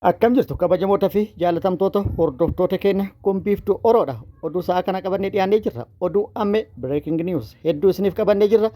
Akkam jirtu kabajamoota fi jaalatamtoota hordoftoota keenya kun Biiftuu Oroodha. Oduu sa'a kana qabannee dhiyaannee jirra. Oduu ammee breaking news hedduu isiniif qabannee jirra.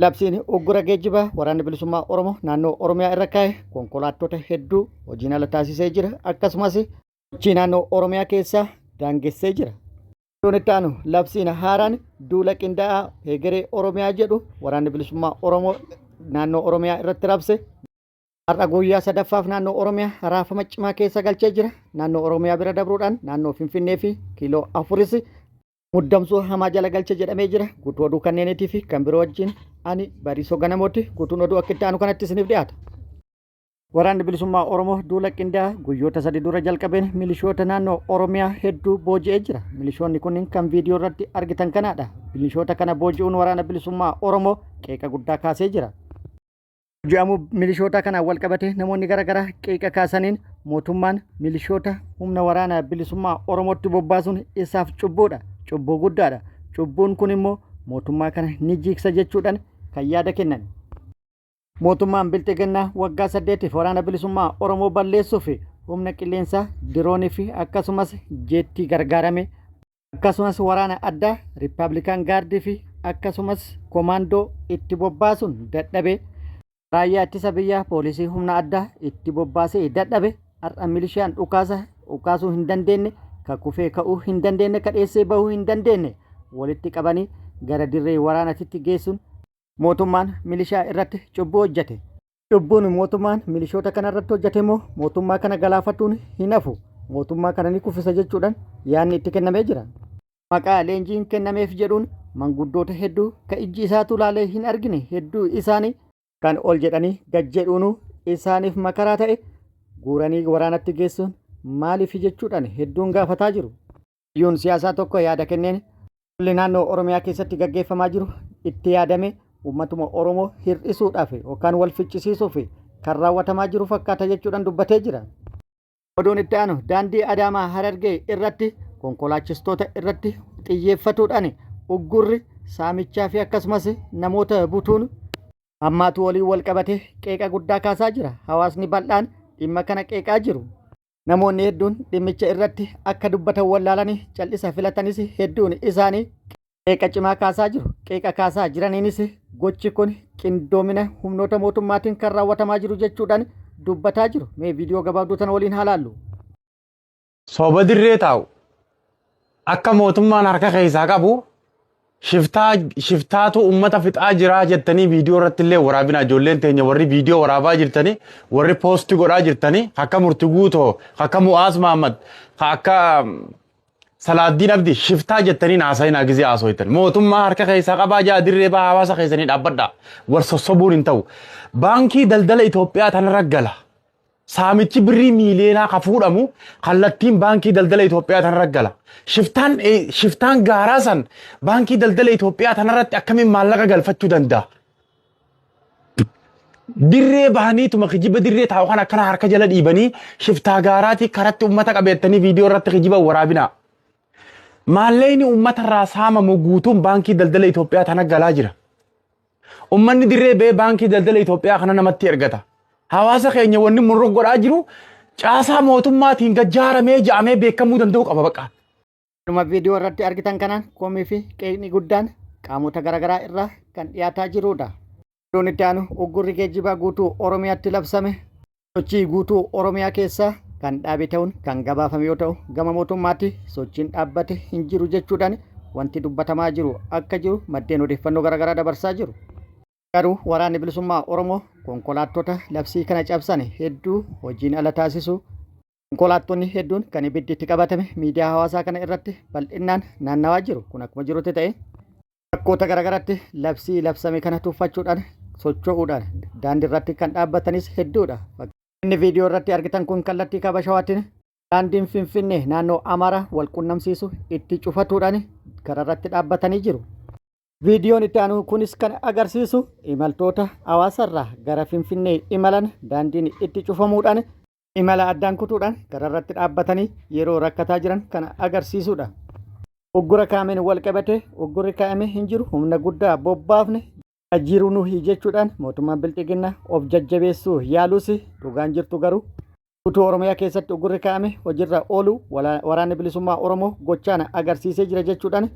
Labsiin uggura geejjibaa waraanni bilisummaa Oromoo naannoo Oromiyaa irra kaa'e konkolaattota hedduu hojiin ala taasisee jira. Akkasumas sochii naannoo Oromiyaa keessaa daangessee jira. Oduun itti aanu labsiin haaraan duula qindaa'aa hegeree Oromiyaa jedhu waraanni bilisummaa Oromoo naannoo Oromiyaa irratti rabse. Har'a guyyaa sadaffaaf naannoo Oromiyaa raafama cimaa keessa galchee jira. Naannoo Oromiyaa bira dabruudhaan naannoo Finfinnee fi kiiloo afuris muddamsuu hamaa jala galche jedhamee jira. Guutuu oduu kanneeniitii fi kan biroo wajjin ani Bariisoo Ganamooti. Guutuun oduu akka itti aanu kanatti isiniif dhiyaata. Waraanni Bilisummaa Oromoo duula qindaa'aa guyyoota sadi dura jalqabeen milishoota naannoo Oromiyaa hedduu booji'ee jira. Milishoonni kunniin kan viidiyoo irratti argitan kanaadha. Milishoota kana booji'uun waraana Bilisummaa Oromoo qeeqa guddaa kaasee jira. Booji'amuu milishootaa kanaan walqabatee namoonni garaagaraa qeeqa kaasaniin mootummaan milishoota humna waraana bilisummaa Oromootti bobbaasuun isaaf cubbuudha. Cubbuu guddaadha. Cubbuun kun immoo mootummaa kana ni jiigsa jechuudhaan kan yaada kennan. Mootummaan Bilxiginnaa waggaa saddeetiif waraana bilisummaa Oromoo balleessuuf humna qilleensaa, diroonii fi akkasumas jeettii gargaarame Akkasumas waraana addaa Rippaablikaan Gaardii fi akkasumas komaandoo itti bobbaasuun dadhabe. Raayyaa ittisa biyyaa poolisii humna addaa itti bobbaasee dadhabe. Har'a milishaan dhukaasa dhukaasuu hin dandeenye, ka kufee ka'uu hin dandeenye, ka dheessee bahuu hin dandeenye walitti qabanii gara dirree waraanatitti geessuun mootummaan milishaa irratti cubbuu hojjete. Cubbuun mootummaan milishoota kana irratti hojjete immoo mootummaa kana galaafatuun hin hafu, mootummaa kana ni kuffisa jechuudhaan yaadni itti kennamee jira. Maqaa leenjiin kennameef jedhuun manguddoota hedduu ka ijji isaatu laalee hin argine hedduu isaanii kan ol jedhanii gad jedhuunuu isaaniif makaraa ta'e guuranii waraanatti geessuun maaliif jechuudhaan hedduun gaafataa jiru. Hayyuun siyaasaa tokko yaada kenneen Lolli naannoo Oromiyaa keessatti gaggeeffamaa jiru itti yaadamee uummatuma Oromoo hir'isuudhaaf yookaan wal ficcisiisuuf kan raawwatamaa jiru fakkaata jechuudhaan dubbatee jira. Oduun itti aanu daandii Adaamaa Harargee irratti konkolaachistoota irratti xiyyeeffatuudhaan uggurri saamichaa fi akkasumas namoota butuun hammaatu waliin wal qabatee qeeqa guddaa kaasaa jira. Hawaasni bal'aan dhimma kana qeeqaa jiru. Namoonni hedduun dhimmicha irratti akka dubbatan wallaalanii cal'isa filatanis hedduun isaanii qeeqa cimaa kaasaa jiru. Qeeqa kaasaa jiraniinis gochi kun qindoomina humnoota mootummaatiin kan raawwatamaa jiru jechuudhaan dubbataa jiru. Mee viidiyoo gabaabduu tana waliin haa laallu. Soba dirree taa'u akka mootummaan harka keessaa qabu Shiftaa shiftaatu uummata fixaa jiraa jettanii viidiyoo irratti illee waraabinaa ijoolleen teenya warri viidiyoo waraabaa jirtanii warri poosti godhaa jirtanii akka murti guutoo akka mu'aaz Mahammad akka Salaaddiin Abdii shiftaa jettanii haasa'inaa gizee haasoytan mootummaa harka keessaa qabaa jaa dirree bahaa hawaasa keessanii dhaabbadhaa wal sossobuun hin ta'u baankii daldala Itoophiyaa tanarra gala Saamichi birrii miiliyoonaa ka fuudhamu kallattiin baankii daldala Itoophiyaa tanarra gala. Shiftaan shiftaan gaaraa san baankii daldala Itoophiyaa tanarratti akkamiin maallaqa galfachuu danda'a? Dirree bahaniituma kijiba dirree taa'u kan akkana harka jala dhiibanii shiftaa gaaraatii karatti uummata qabeettanii viidiyoo irratti kijiba waraabinaa. Maallaqni uummata irraa saamamu guutuun baankii daldala Itoophiyaa tana galaa jira. Ummanni dirree ba'ee baankii daldala Itoophiyaa kana namatti ergata. Hawaasa keenya wanni murruk godhaa jiru caasaa mootummaatiin gajjaaramee ja'amee beekamuu danda'u qaba baqa. Dhuma viidiyoo irratti argitan kanaan komii fi qeeqni guddaan qaamota garaagaraa irraa kan dhiyaataa jirudha. Oduun itti aanu uggurri geejjibaa guutuu Oromiyaatti labsame Sochii guutuu Oromiyaa keessaa kan dhaabe ta'uun kan gabaafame yoo ta'u, gama mootummaatti sochiin dhaabbate hin jiru jechuudhaan wanti dubbatamaa jiru akka jiru maddeen odeeffannoo garaagaraa dabarsaa jiru. Garuu Waraanni Bilisummaa Oromoo konkolaattota labsii kana cabsan hedduu hojiin ala taasisuu, konkolaattonni hedduun kan ibiddi itti qabatame miidiyaa hawaasaa kana irratti bal'innaan naannawaa jiru. Kun akkuma jirutti ta'e, Bakkoota garaagaraatti labsii labsame kana tuffachuudhaan socho'uudhaan daandii irratti kan dhaabbatanis hedduudha. Inni viidiyoo irratti argitan kun kallattii kaaba shawaatiin daandiin Finfinnee naannoo Amaaraa wal qunnamsiisu itti cufatuudhaan karaa irratti dhaabbatanii jiru. Viidiyoon itti aanu kunis kan agarsiisu imaltoota Hawaasarraa gara Finfinnee imalan daandiin itti cufamuudhaan imala addaan kutuudhaan karaa irratti dhaabbatanii yeroo rakkataa jiran kan agarsiisudha. Uggura kaa'ameen wal qabatee uggurri kaa'ame hin jiru humna guddaa bobbaafne jiru nuhi jechuudhaan mootummaan bilxiginnaa of jajjabeessuu yaalus dhugaan jirtu garuu Guutuu Oromiyaa keessatti uggurri kaa'ame hojiirra ooluu Waraanni Bilisummaa Oromoo gochaan agarsiisee jira jechuudhaan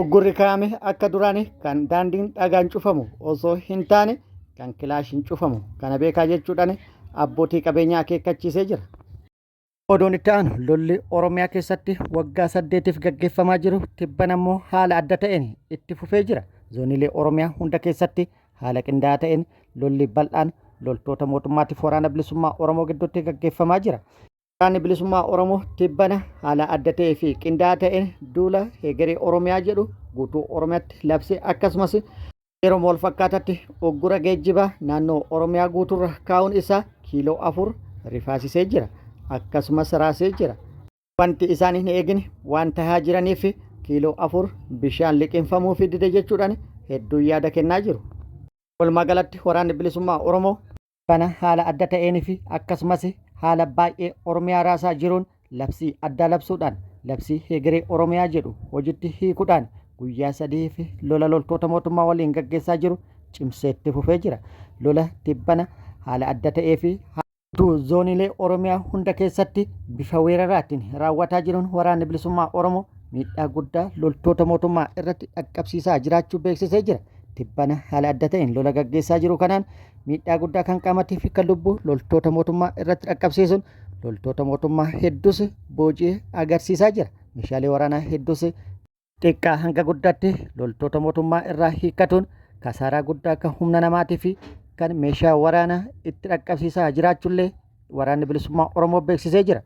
uggurri kaa'ame akka duraanii kan daandiin dhagaan cufamu osoo hin taane kan kilaashiin cufamu kana beekaa jechuudhaan abbootii qabeenyaa akeekkachiisee jira. Oduun itti aanu lolli Oromiyaa keessatti waggaa saddeetiif gaggeeffamaa jiru tibbana immoo haala adda ta'een itti fufee jira. Zooniilee Oromiyaa hunda keessatti haala qindaa'aa ta'een lolli bal'aan loltoota mootummaatiif waraana bilisummaa Oromoo gidduutti gaggeeffamaa jira. Waraanni bilisummaa Oromoo tibbana haala adda ta'ee fi qindaa'aa ta'een duula hegeree Oromiyaa jedhu guutuu Oromiyaatti labsee akkasumas Yeroo wal fakkaatatti uggura geejjibaa naannoo Oromiyaa guutuurra kaa'uun isaa kiiloo 4 rifaasisee jira. Akkasumas raasee jira. Wanti isaan hin eegin waan tahaa jiraniif kiiloo 4 bishaan liqimfamuufi dide jechuudhaan hedduun yaada kennaa jiru. Walumaa galatti Waraanni Bilisummaa Oromoo kana haala adda ta'een fi akkasumas haala baay'ee Oromiyaa raasaa jiruun labsii addaa labsuudhaan labsii hegeree Oromiyaa jedhu hojitti hiikuudhaan guyyaa sadiif lola loltoota mootummaa waliin gaggeessaa jiru cimsee itti fufee jira. Lola tibbana haala adda ta'ee fi guutuu zooniilee Oromiyaa hunda keessatti bifa weeraraatiin raawwataa jiruun waraanni bilisummaa Oromoo miidhaa guddaa loltoota mootummaa irratti dhaqqabsiisaa jiraachuu beeksisee jira. Tibbana haala adda ta'een lola gaggeessaa jiru kanaan miidhaa guddaa kan qaamatii fi kan lubbuu loltoota mootummaa irratti dhaqqabsiisuun loltoota mootummaa hedduus booji'ee agarsiisaa jira. Meeshaalee waraanaa hedduus xiqqaa hanga guddaatti loltoota mootummaa irraa hiikkatuun kasaaraa guddaa kan humna namaatii fi kan meeshaa waraanaa itti dhaqqabsiisaa jiraachuullee waraanni bilisummaa Oromoo beeksisee jira.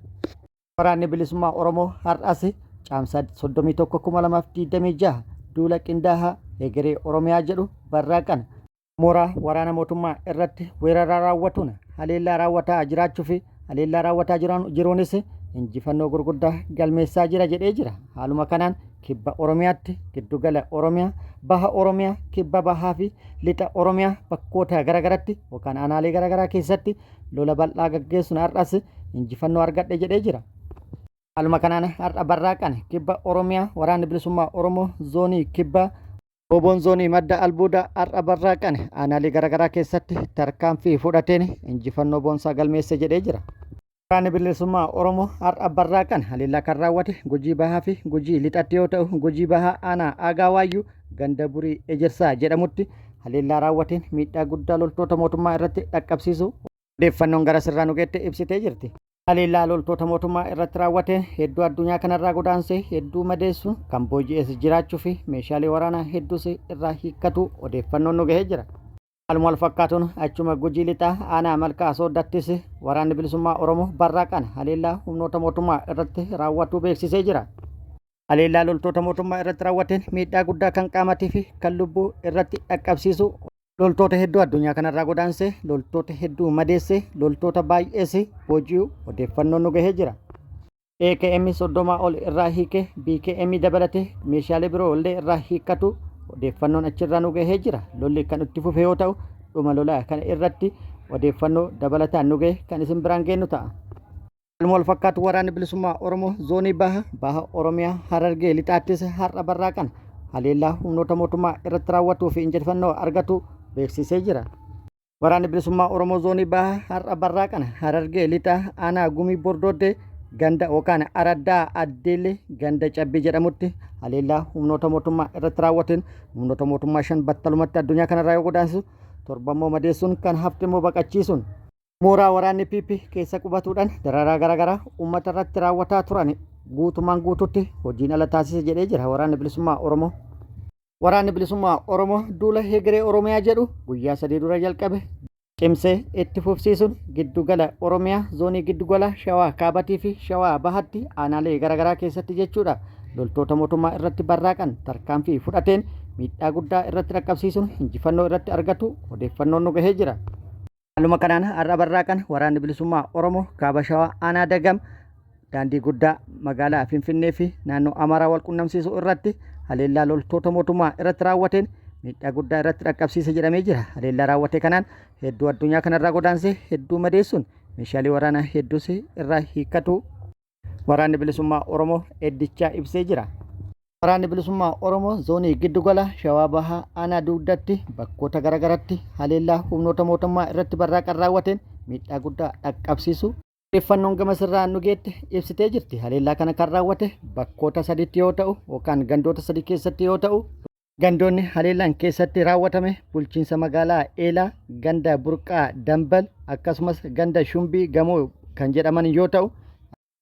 Waraanni Bilisummaa Oromoo har'as Caamsaa 31,2026 duula qindaahaa Hegeree Oromiyaa jedhu barraaqan mooraa waraana mootummaa irratti weerara raawwatuun haleellaa raawwataa jiraachuu fi haleellaa raawwataa jiruunis injifannoo gurguddaa galmeessaa jira jedhee jira. Haaluma kanaan kibba Oromiyaatti giddugala Oromiyaa, baha Oromiyaa, kibba bahaa fi lixa Oromiyaa bakkoota garaagaratti yookaan aanaalee garaagaraa keessatti lola bal'aa gaggeessuun har'as injifannoo argadhe jedhee jira. Haaluma kanaan har'a barraaqan kibba Oromiyaa waraanni bilisummaa Oromoo zoonii kibba Oboon zoonii madda albuudaa har'a barraaqan aanaalee garaagaraa keessatti tarkaanfii fudhateen injifannoo boonsaa galmeesse jedhee jira. Waraanni bilisummaa Oromoo har'a barraaqan haleellaa kan raawwate Gujii Bahaa fi Gujii Lixatti yoo ta'u Gujii Bahaa aanaa Aagaa Waayyuu ganda Burii Ejersaa jedhamutti haleellaa raawwateen miidhaa guddaa loltoota mootummaa irratti dhaqqabsiisuu odeeffannoon gara sirraa nu geette ibsitee jirti. Haleellaa loltoota mootummaa irratti raawwateen hedduu addunyaa kanarraa godaansee hedduu madeessuun kan booji'es jiraachuu fi meeshaalee waraanaa hedduus irraa hiikkatu odeeffannoon nu gahee jira. Haaluma wal fakkaatuun achuma Gujii Lixaa aanaa Malkaa Sooddattis waraanni bilisummaa Oromoo barraaqaan haleellaa humnoota mootummaa irratti raawwatuu beeksisee jira. Haleellaa loltoota mootummaa irratti raawwateen miidhaa guddaa kan qaamatii fi kan lubbuu irratti dhaqqabsiisu loltoota hedduu addunyaa kanarraa godaansee loltoota hedduu madeessee loltoota baay'ees booji'uu odeeffannoon nu gahee jira. AKM 30 ol irraa hiike BKM dabalatee meeshaalee biroo illee irraa hiikkatu odeeffannoon achirraa nu gahee jira. Lolli kan itti fufe yoo ta'u dhuma lolaa kana irratti odeeffannoo dabalataan nu gahe kan isin biraan geennu ta'a. Haaluma wal fakkaatu waraanni bilisummaa Oromoo zoonii baha baha Oromiyaa Harargee lixaattis har'a barraaqan haleellaa humnoota mootummaa irratti raawwatuu fi injifannoo argatu beeksisee jira. Waraanni bilisummaa Oromoo zoonii baha har'a barraaqan Harargee lixaa aanaa Gumii Bordooddee ganda yookaan araddaa Addeellee ganda Cabbii jedhamutti haleellaa humnoota mootummaa irratti raawwateen humnoota mootummaa 5 battalumatti addunyaa kanarraa yoo godaansisu 7 immoo madeessuun kan hafte immoo baqachiisuun Mooraa waraanni PP keessa qubatuudhaan dararaa garaagaraa uummata irratti raawwataa turan guutumaan guututti hojiin ala taasise jedhee jira waraanni bilisummaa Oromoo. Waraanni bilisummaa Oromoo duula hegeree Oromiyaa jedhu guyyaa sadii dura jalqabe cimsee itti fufsiisuun giddugala Oromiyaa zoonii giddugala Shawaa Kaabatii fi Shawaa Bahatti aanaalee garaagaraa keessatti jechuudha loltoota mootummaa irratti barraaqan tarkaanfii fudhateen miidhaa guddaa irratti dhaqqabsiisuun injifannoo irratti argatu odeeffannoon nu gahee jira. Haaluma kanaan har'a barraaqan waraanni bilisummaa Oromoo kaaba Shawaa aanaa Dagam daandii guddaa magaalaa Finfinnee fi naannoo Amaaraa wal qunnamsiisu irratti haleellaa loltoota mootummaa irratti raawwateen miidhaa guddaa irratti dhaqqabsiise jedhamee jira. Haleellaa raawwate kanaan hedduu addunyaa kanarraa godaansee hedduu madeessuun meeshaalee waraanaa hedduus irraa hiikkatu Waraanni Bilisummaa Oromoo eddichaa ibsee jira. Waraanni Bilisummaa Oromoo zoonii Giddugala Shawaa Bahaa Aanaa Dugdatti bakkoota garagaratti haleellaa humnoota mootummaa irratti barraaqan raawwateen miidhaa guddaa dhaqqabsiisuu. Odeeffannoon gama sirraa nu geette ibsitee jirti. Haleellaa kana kan raawwate bakkoota sadiitti yoo ta'u yookaan gandoota sadii keessatti yoo ta'u, gandoonni haleellaan keessatti raawwatame bulchiinsa magaalaa Eelaa, ganda Burqaa Dambal akkasumas ganda Shumbii Gamoo kan jedhaman yoo ta'u,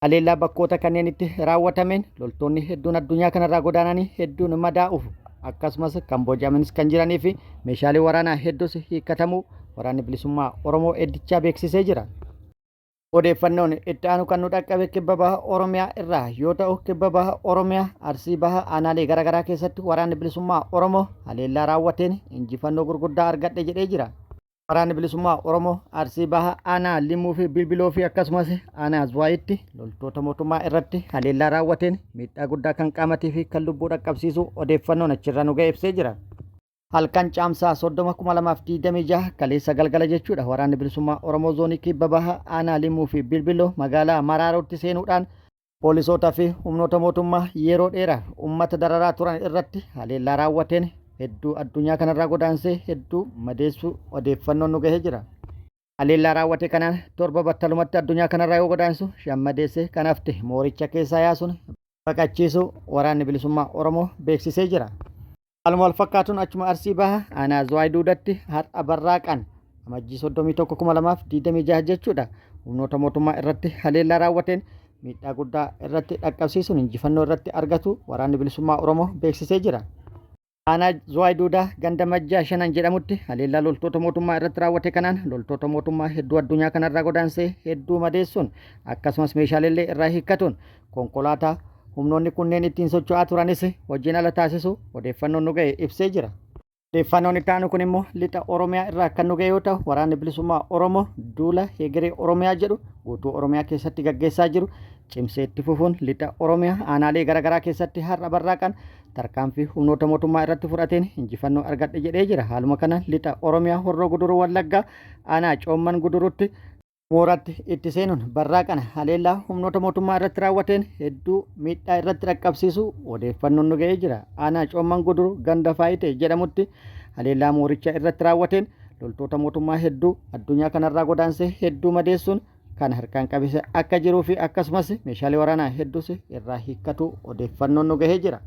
haleellaa bakkoota kanneenitti raawwatameen loltoonni hedduun addunyaa kanarraa godaananii hedduun madaa'uuf akkasumas kan booji'amanis kan jiranii fi meeshaalee waraanaa hedduus hiikkatamuu Waraanni Bilisummaa Oromoo eddichaa beeksisee jira. Odeeffannoon itti aanu kan nu dhaqqabe kibba baha Oromiyaa irraa yoo ta'u, kibba baha Oromiyaa Arsii baha aanaalee garaagaraa keessatti Waraanni Bilisummaa Oromoo haleellaa raawwateen injifannoo gurguddaa argadhe jedhee jira. Waraanni Bilisummaa Oromoo Arsii Baha Aanaa Limmuu fi Bilbiloo fi akkasumas Aanaa Zuwaayitti loltoota mootummaa irratti haleellaa raawwateen miidhaa guddaa kan qaamatii fi kan lubbuu dhaqqabsiisuu odeeffannoon achirraa nu ga'e ibsee jira. Halkan Caamsaa 30, 2026 kaleessa galgala jechuudha Waraanni Bilisummaa Oromoo Zoonii Kibba Baha Aanaa Limmuu fi Bilbiloo magaalaa Maraarootti seenuudhaan Poolisoota fi humnoota mootummaa yeroo dheeraaf ummata dararaa turan irratti haleellaa raawwateen hedduu addunyaa kanarraa godaansee hedduu madeessuu odeeffannoon nu gahee jira. Haleellaa raawwate kanaan torba battalumatti addunyaa kanarraa yoo godaansu shan madeessee kan hafte mooricha keessaa yaasuun baqachiisuu Waraanni Bilisummaa Oromoo beeksisee jira. Haaluma wal fakkaatuun achuma Arsii Baha aanaa Zuwaay Duudatti har'a barraaqaan Amajjii 31,2026 jechuudha humnoota mootummaa irratti haleellaa raawwateen miidhaa guddaa irratti dhaqqabsiisuun injifannoo irratti argatu Waraanni Bilisummaa Oromoo beeksisee jira. Aanaa Zuwaay Duudaa ganda Majjaa Shanan jedhamutti haleellaa loltoota mootummaa irratti raawwate kanaan loltoota mootummaa hedduu addunyaa kanarraa godaansee hedduu madeessuun akkasumas meeshaaleellee irraa hiikkatuun Konkolaataa humnoonni kunneen ittiin socho'aa turanis hojiin ala taasisuu odeeffannoon nu ga'e ibsee jira. Odeeffannoon itti aanu kun immoo lixa Oromiyaa irraa kan nu ga'e yoo ta'u, Waraanni Bilisummaa Oromoo duula Hegeree Oromiyaa jedhu guutuu Oromiyaa keessatti gaggeessaa jiru cimsee itti fufuun lixa Oromiyaa aanaalee garaagaraa keessatti har'a barraaqan tarkaanfii humnoota mootummaa irratti fudhateen injifannoo argadhe jedhee jira. Haaluma kana lixa Oromiyaa Horroo Guduruu Wallaggaa aanaa Coomman Guduruutti mooraatti itti seenuun barraaqana haleellaa humnoota mootummaa irratti raawwateen hedduu miidhaa irratti dhaqqabsiisuu odeeffannoon nu ga'ee jira. Aanaa Coomman Guduru ganda Faayitee jedhamutti haleellaa mooricha irratti raawwateen loltoota mootummaa hedduu addunyaa kanarraa godaansee hedduu madeessuun kan harkaan qabise akka jiruu fi akkasumas meeshaalee waraanaa hedduus irraa hiikkatuu odeeffannoon nu gahee jira.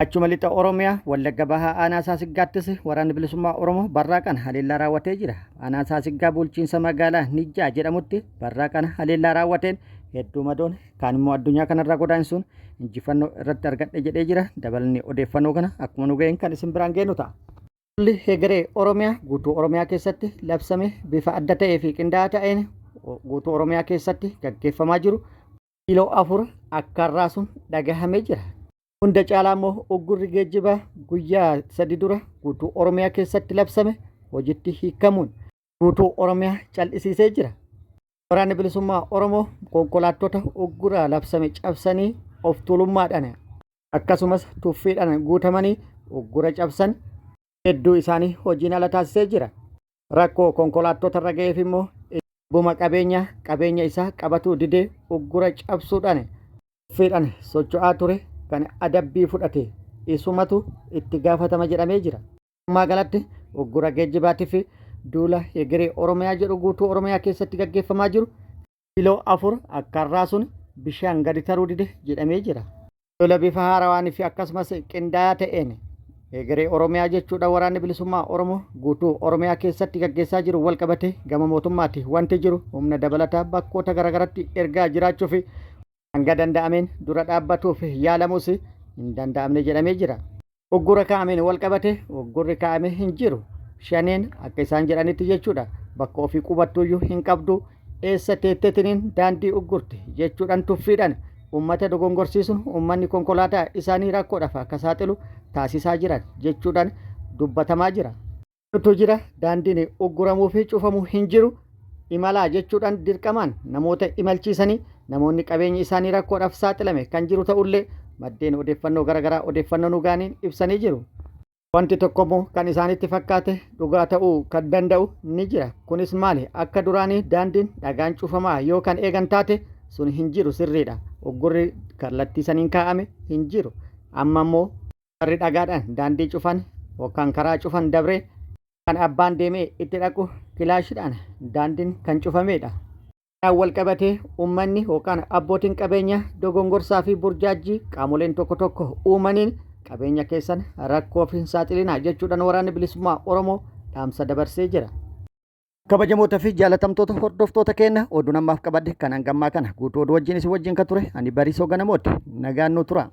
Achuma Lixa Oromiyaa Wallagga Bahaa Aanaa Saasiggaattis Waraanni Bilisummaa Oromoo barraaqaan haleellaa raawwatee jira. Aanaa Saasiggaa bulchiinsa magaalaa Nijjaa jedhamutti barraaqaan haleellaa raawwateen hedduu madoon kaan immoo addunyaa kanarraa godaansuun injifannoo irratti argadhe jedhee jira. Dabalanni odeeffannoo kana akkuma nu ga'een kan isin biraan geenu ta'a. Lolli hegeree Oromiyaa guutuu Oromiyaa keessatti labsame bifa adda ta'ee fi qindaa'aa ta'een guutuu Oromiyaa keessatti gaggeeffamaa jiru kiiloo 4 akka raasuun dhagahamee jira. Hunda caalaa immoo uggurri geejjibaa guyyaa sadi dura guutuu Oromiyaa keessatti labsame hojitti hiikamuun guutuu Oromiyaa cal'isiisee jira. Waraanni Bilisummaa Oromoo konkolaattota uggura labsame cabsanii of tuulummaadhaan akkasumas tuffiidhaan guutamanii uggura cabsan hedduu isaanii hojiin ala taasisee jira. Rakkoo konkolaattota irra ga'eef immoo abbuma qabeenyaa qabeenya isaa qabatuu didee uggura cabsuudhaan tuffiidhaan socho'aa ture kan adabbii fudhate isumatu itti gaafatama jedhamee jira. Walumaa galatti uggura geejjibaatii fi duula hegeree Oromiyaa jedhu guutuu Oromiyaa keessatti gaggeeffamaa jiru kiiloo 4 akka raasuun bishaan gadi taruu dide jedhamee jira. Lola bifa haarawaan fi akkasumas qindaa'aa ta'een hegeree Oromiyaa jechuudha waraanni bilisummaa Oromoo guutuu Oromiyaa keessatti gaggeessaa jiru wal qabatee gama mootummaatti wanti jiru humna dabalataa bakkoota garaagaratti ergaa jiraachuu fi hanga danda'ameen dura dhaabbatuuf yaalamus hin danda'amne jedhamee jira. Uggura kaa'ameen wal qabate uggurri kaa'ame hin jiru. Shaneen akka isaan jedhanitti jechuudha bakka ofii qubattuyyuu hin qabdu eessa teettetiniin daandii uggurti jechuudhaan tuffiidhaan ummata dogongorsiisuun ummanni konkolaataa isaanii rakkoodhaaf akka saaxilu taasisaa jiran jechuudhaan dubbatamaa jira. tu jira daandiin ugguramuu fi cufamu hin jiru imalaa jechuudhaan dirqamaan namoota imalchiisanii namoonni qabeenyi isaanii rakkoodhaaf saaxilame kan jiru ta'ullee maddeen odeeffannoo garaagaraa odeeffannoo nu ga'aniin ibsanii jiru. Wanti tokkommoo kan isaanitti fakkaate dhugaa ta'uu kan danda'u ni jira. Kunis maali? Akka duraanii daandiin dhagaan cufamaa yoo kan eegan taate sun hin jiru sirriidha. Uggurri kallattii saniin kaa'ame hin jiru. Amma immoo Warri dhagaadhaan daandii cufan yookaan karaa cufan dabree kan abbaan deemee itti dhaqu kilaashidhaan daandiin kan cufameedha. Kanaan walqabatee uummanni yookaan abbootiin qabeenyaa dogongorsaa fi burjaajjii qaamoleen tokko tokko uumaniin qabeenya keessan rakkoof hin saaxilinaa jechuudhaan Waraanni Bilisummaa Oromoo dhaamsa dabarsee jira. Kabajamoota fi jaalatamtoota hordoftoota keenya, oduun ammaaf qabadhe kan hangammaa kana. Guutuu oduu wajjin isin wajjin kan ture ani Bariisoo Ganamooti. Nagaan nu tura.